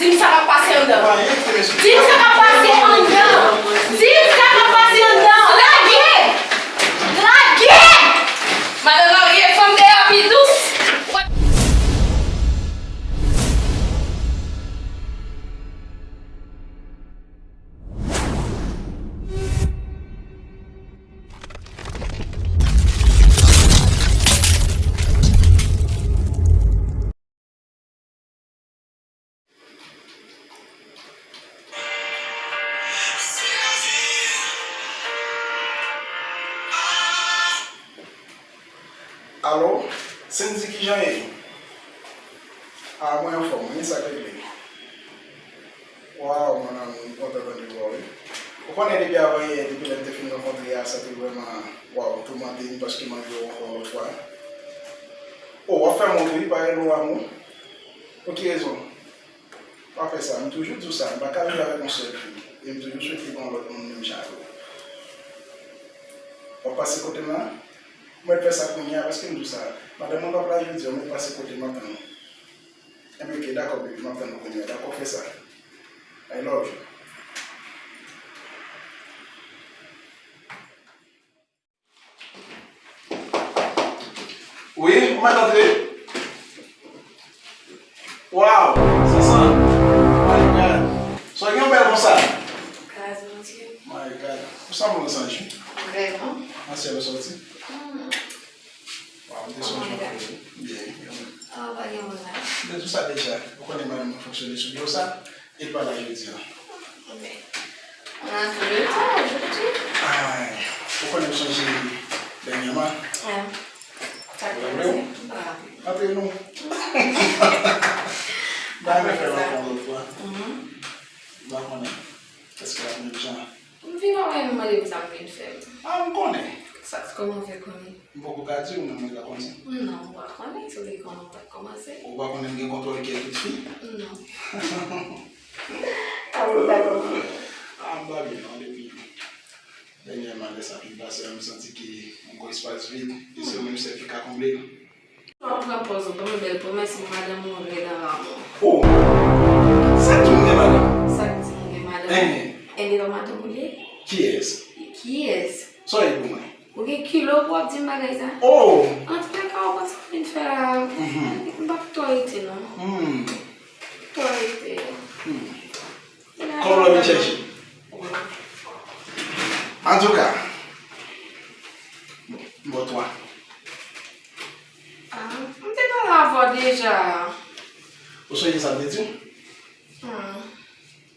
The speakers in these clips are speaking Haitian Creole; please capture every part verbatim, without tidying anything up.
Di m sa k ap pase anndan. Di m sa k ap pase anndan. Di m sa k ap pase anndan. Lage! Lage! Madanm marye, fanm deyò pi dous. Alo, Sendy, kijan ye? A, mwen anfòm wi, sa k regle? Waw, mon amour, m kontan tande vwa w wi. Ou konnen depi avan yè, depi lè n te fin rankontre a, sa te vrèman, waw, toumante m paske m anvi w ankò yon lòt fwa. O, w ap fè m wont wi, pa rele w amou. Pou ki rezon? Pa fè sa, m toujou di w sa, m pa ka viv avèk yon sèl fi. E m toujou swete gen yon lòt moun menm jan avè w. W ap pase kote m la? Mwen fè sa kounye a, paske m di w sa. Madanm mwen p ap la jodi a, mwen pase kote m ap tann ou. Enben, ok, dakò, baby, m ap tann ou kounye a. Dakò, fè sa. I love you. Wi, ou mèt antre. Waw, Sansan. My God. Sa w gen w bèl konsa? Gras Bondye. My God. Ou sanble w santi? Vrèman. Nan syèl ou sòti? Hmm. Waw, m te sonje w anpil. Byen, byen. Ah, pa gen moun la. M te di w sa deja. Ou konnen madanm mwen fonksyone sou biro sa. E l pa la jodi a. Mwen antre ta jodi. Ay, ou konnen m sonje dènyèman. Sa k pase? M pa raple. Antre non. M pa renmen fè l ankò yon lòt fwa. M pa konnen. Èske l ap menm jan? M vin wè nou mande m sa m vin fè. A, m konnen. Sa, kòman w fè konnen? M poko ka di w, men mwen ka konnen. Non, m pa konnen. Si w te konnen, w pa t kòmanse. Ou pa konnen m gen kontwòl kè tout fi? Non. A, m pa byen non, depi dènyèman, lè sa fin pase a, m santi ke yon gwo espas vid, e se ou menm sèl ki ka konble l. W ap pran pòz ou, ban m bèl pwomès, madanm ou rèd an lanmou. O! Sa k di m gen madanm? Sa k di m gen madanm? Enben, e pa madanm ou li ye? Kiyès? Kiyès? Sa w ye pou mwen? Ou gen kilo pou w ap di m bagay sa? O! Antoulèka, ou konn sa w vin fè la. M p ap twò rete non. M p ap twò rete. Kòb la w vin chèche? Antouka, m ba w twa. Ah, m te pale avè w deja. Ou sonje sa m te di w? Hmm.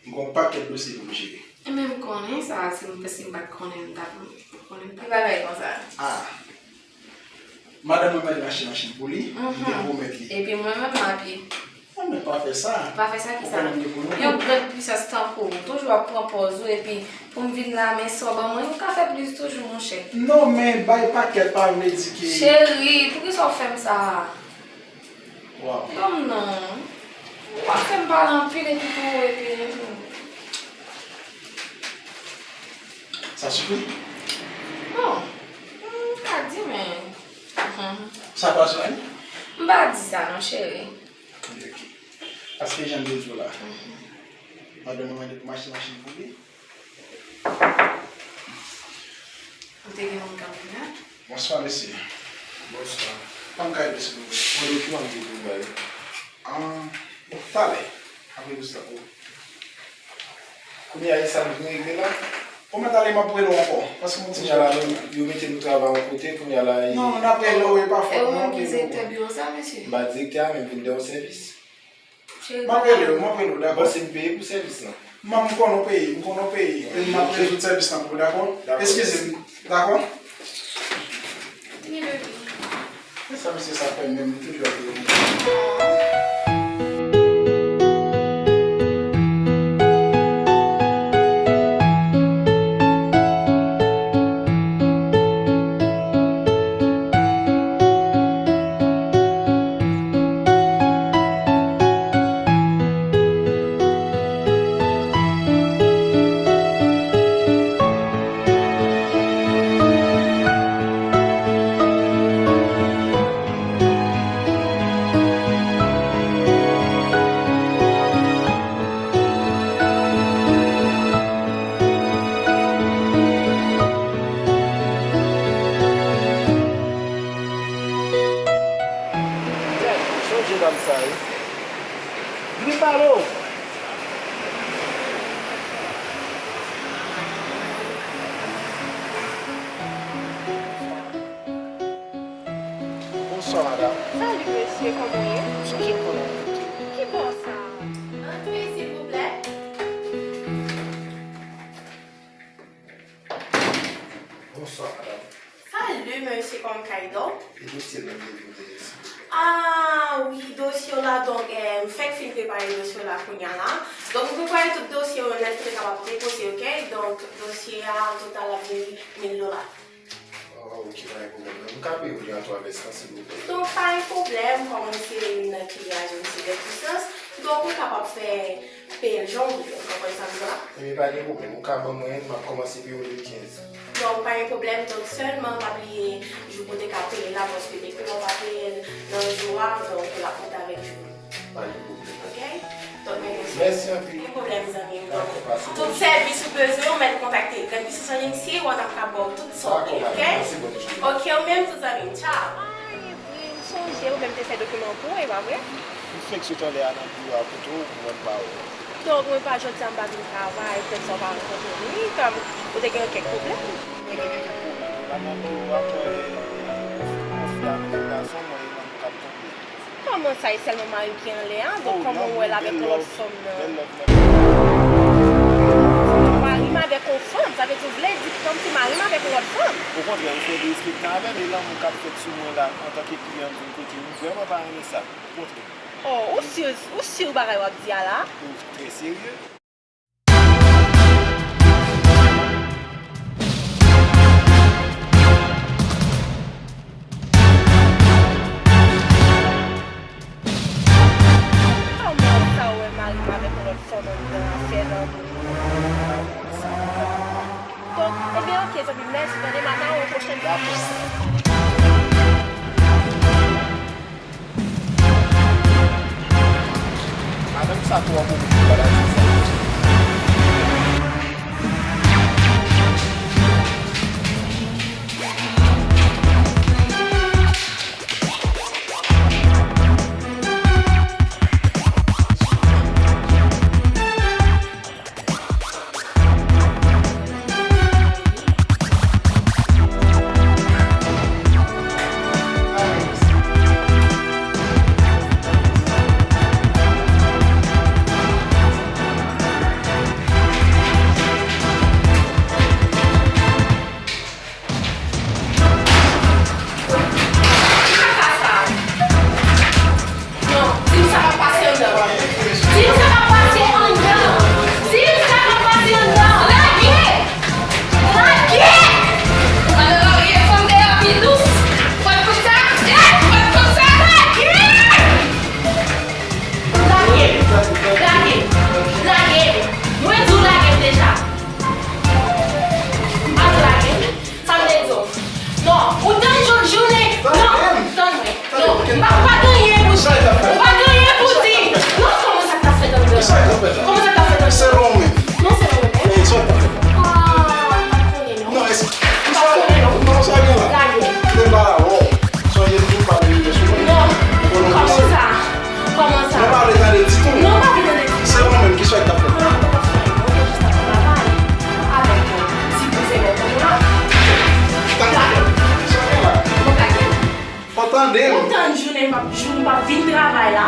M gen yon pakèt dosye pou m jere. Enben, m konnen sa, si m, si m pa t konnen, m t ap, m konnen m t ap. Ki bagay konsa? Ah. Madanm mwen mande m achte machin pou li, m te pwomèt li. Epi mwen menm m ap ye. Enben, pa fè sa. Pa fè sa ki sa? Ou konnen m gen pou nou. Yon grenn pwisans tankou w, toujou ap pran pòz ou, epi pou m vin la, men sa w ban mwen, ou ka fè plis toujou, monchè. Non, men bay pakèt pa vle di ke... Cheri, poukisa w fè m sa? Waw. Ban m non. Ou ap fè m pale anpil epi tou, epi... Sa sifi? Bon, m ka di, men... Sa pa sou... M pa di sa non, cheri. Ok. Paske jan m te di w la, madanm mwen mande pou m achte machin pou li. Ou te gen moun k ap vin la? Bonswa, mesye. Bonswa. Ban m kay la, silvouplè. Mwen dokiman m te pou bay. Ah, bon, talè. Apre douz tan. Kounye a, e sa nou vin regle la? Ou mèt ale, m ap rele w ankò. Paske m yon ti... Kounye a la, nou, yo mete nou travay yon kote, kounye a la, e... Non, n ap rele w, e pa fòt mwen, m ap rele w. Ou menm ki direktè biwo sa, mesye? M pa direktè a, men m vin de yon sèvis. M ap rele w, m ap rele w, dakò? Bon, se m peye pou sèvis lan. M, m konnen w peye, m konnen w peye. E m ap rezoud sèvis lan pou ou, dakò? Dakò. Eskize m, dakò? Vini, baby. Men sa misye sa fè menm, li toujou ap rele m. Dam sa, wi. Vini m pale w. Bonswa, madanm. Salut, monsieur, comment vous allez? Sonje pran yon kote. Ki bò sa? Antre, silvouplè. Bonswa, madanm. Salut, monsieur, comment vous allez? E dosye m nan ki pou vini, silvouplè? Ah, wi, dosye w la, donk, eh, m fèk fin prepare dosye w la kounye a la. Donk, m prepare tout dosye w nèt pou te kapab depoze, ok? Donk, dosye a, an total, ap vini mil dola. Oh, ok, pa gen pwoblèm. M ka peye w li an twa vès la, silvouplè? Donk, pa gen pwoblèm, kòm ou se youn nan kliyan ajansi de puissance, donk, ou kapab fè peye l jan w vle, w konprann sa m di w la? Ebyen, pa gen pwoblèm, ou ka ban mwen l, m ap kòmanse peye w le kenz. Donk, pa gen pwoblèm, donk, sèlman pa bliye jou pou w te ka peye l la, paske depi lè w pa peye l nan jou a, donk, l ap monte avèk jou. Pa gen pwoblèm. Ok? Donk, men nou. Mèsi anpil. Pa gen pwoblèm, zanmi m. Dakò, pase bon. Tout sèvis ou bezwen, ou mèt kontakte Grann Pisans Ajansi, w ap ka ba w tout sa w vle, ok? Dakò, madanm. Pase bòn jounen. Ok, ou menm tou, zanmi m. Tchao. Ay, wi, m sonje, ou menm te fè dokiman pou ou, e pa vre? M fenk sot anlè a nan biwo a kote w, ou konprann pa wè. Donk, mwen pa jodi a m pa vin travay, petèt sa w pa rankontre m, wi, kòm ou te gen kèk pwoblèm. Mwen te gen kèk pwoblèm. M pa nan biwo a, mwen, e, e, yon fi avèk yon gason, mwen, e nan m k ap tonbe. Kòman sa, e sèlman mari w ki anlè a? Donk, kòman w wè l avèk yon lòt fanm nan? Mari m avèk yon fanm, sa vle di, w vle di kòmsi mari m avèk yon lòt fanm? Okontrè, ou fè derespektan avè m, e lanmou k ap fèt sou mwen la, antanke kliyan m vin kote w, m vrèman pa renmen sa. Okontrè. Oh, ou si, ou si bagay w ap di a la? Ou trè serye. Kòman sa w wè mari m avèk yon lòt fanm anndan a fè lanmou? Donk, ebyen, ok, zanmi m, mèsi, tande, m ap ba w yon pwochèn fwa. Madanm sa twò komik pou bagay sa. Ki kaka sa? Non, di m sa k ap pase anndan. Di m sa k ap pase anndan. Di m sa k ap pase anndan. Lage! Lage! Madan Lorye, fanm deyò pi dous. Fò l konn sa. Eh, fò l konn sa. Lage! Lage! Lage! Lage! Mwen di w lage m deja. Al lage m. Sa m te di w. Non, ou tann jou, jounen. Non, tann mwen. Non, m pa, ou pa gen anyen pou di. Ou pa gen anyen pou di. Non, kòman sa k t ap fèt anndan? Kòman sa k t ap fèt anndan? Selon mwen. Non, selon mwen menm. Ah, m pa konnen non. Non, èske, m pa konnen non. Non, sa gen la. Lage. Sonje m di w pa vin rive sou mwen. Non. Kòman sa? Kòman sa? Mwen pa vle tande ditou. Non, m pa vle tande ditou. Se ou menm ki swa k t ap fèt. Ah, ou p ap fè anyen, non, ou jis ap travay avèk yon ti bouzen bò kò la. Tande, sa gen la. Ou tande. Ou tann jounen m ap, jou m ap vin travay la.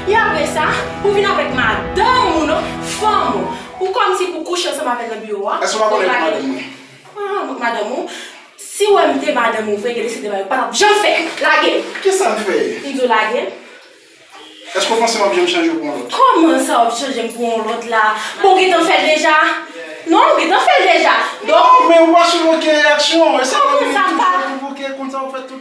E apre sa, ou vin avèk madanm ou, non, fanm ou. Ou kòmsi pou kouche ansanm avè l nan biwo a. Èske w pa konnen madanm mwen? Ah, madanm ou. Si w wè m te madanm ou vre, gen de seri de bagay ou pa t ap janm fè. Lage m. Kisa m fè? M di w lage m. Èske w panse m ap janm chanje w pou yon lòt? Kòman sa w ap chanje m pou yon lòt la? Bon, w gentan fè l deja. Non, w gentan fè l deja. Donk, non, men ou pa sou okenn reyaksyon. Kòman sa pa? Ou oke, konn sa w ap fè.